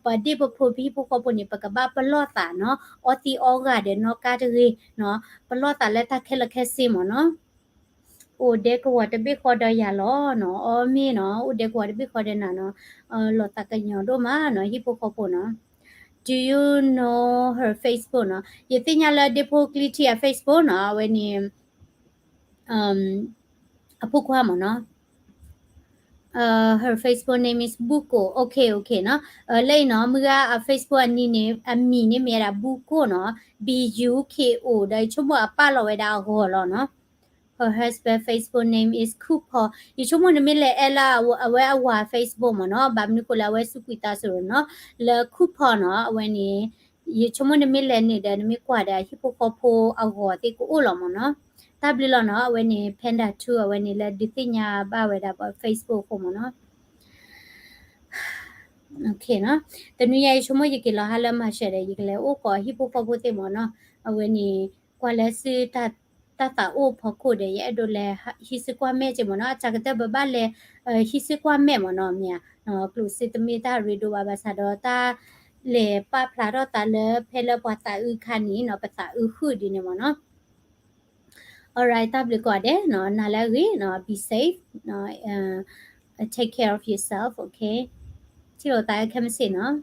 ပဒ့ၣ်ပဖိပဟံၣ်ဖိဃီဖိန့ၣ် ပကဘၣ်ပလီၢ်သးနီၤ, အီသံးအီဂၤဒီးနီၣ်ကါတဂ့ၤနီၤ, ပလီၢ်သးလၢတၢ်ခဲလၢာ်ခဲဆ့မ့ၢ်နီၤ. အိၣ်ဒဲကဝီၤတဘ့ၣ်ဃီဒီးယၤလီၤနီၤ, အီမ့ၢ်နီၤ, အိၣ်ဒဲကဝီၤတဘ့ၣ်ဃီဒီးနၤနီၤ, လီၤသးကညီၤဒိၣ်မးနီၤ, ဟံၣ်ဖိဃီဖိနီၤ. Do you know her Facebook နီၤ, ယသ့ၣ်ညါလၢဒ့ၣ်ဖိကျံထံအ Facebook နီၤ, အဝဲန့ၣ် အဖိခွါမ့ၢ်နီၤ. Her Facebook name is Buko. Okay, okay နီၤ. လၢအံၤနီၤ မုၢ်ဂၤအ Facebook အနံၤန့ၣ် အမံၤန့ၣ်မ့ၢ်ဝဲဒၣ် Buko နီၤ. B U K O ဒီးယဆိကမိၣ်အပာ်လီၤဝဲဒၣ်အဂီၤလီၤနီၤ. Her husband Facebook name is Kupo. ယဆိကမိၣ်နမ့ၢ်လဲၤအဲၣ်လၢအဝဲအဝၤ Facebook မ့ၢ်နီၤ. ဘၣ်မနုၤဃိလၢအဝဲစူးကွံာ်သးစ့ၢ်နီၤ. လၢ Kupo နီၤ အဝဲန့ၣ် ယဆိကမိၣ်နမ့ၢ်လဲၤန့ၣ်ဒီး နမ့ၢ်ကွၢ်ဒီး ဟံၣ်ဖိဃီဖိအဂီၤသ့ၣ်ကအိၣ်လီၤမ့ၢ်နီၤ. တၢ်ဘျုးလီၤနီၤ. အဝဲန့ၣ် Panda two အဝဲန့ၣ်လၢဒုးသ့ၣ်ညါဘၣ်ဝဲဒၣ်ပှၤ Facebook အဃိမ့ၢ်နီၤ. တနွံညါယဆိကမိၣ်ယက့ၤလီၤဟါလၢမၤရှဲဒီး ယကလဲၤအိၣ်ကိးဟံၣ်ဖိဃီဖိသ့ၣ်မ့ၢ်နီၤ. အဝဲန့ၣ် ကွၢ်လၢစု တၢ်သးအိၣ်ဖီခိၣ်ဒီး ယအဲၣ်ဒိးလဲၤဟံးစုကွၢ်မဲာ်က့မ့ၢ်နီၤ. အတၢ်ကတၢၢ်ပဘၣ်လဲၤ ဟံးစုကွၢ်မဲာ်မ့ၢ်နီၤ မ့ၢ်ဧါ. ကျိၣ်စ့တမ့ၢ်တၢ်ရ့ဒိၣ်ဘၣ်ဘၣ်ဆၣ်ဒီး တၢ်လဲၤပာ်ဖျါထီၣ်သးလၢဖဲလၢပှၤသးအုးခါန့ၣ်နီၤ ပသးအုးဃုာ်ဒ်န့ၣ်မ့ၢ်နီၤ. Alright တၢ်ဘျုးကိးဂၤဒဲးနီၤ နၤလၢအဂ့ၤနီၤ be safe နီၤ take care of yourself, okay. ထံၣ်လိာ်သးခဲမုၢ်ဆ့ၣ်နီၤ.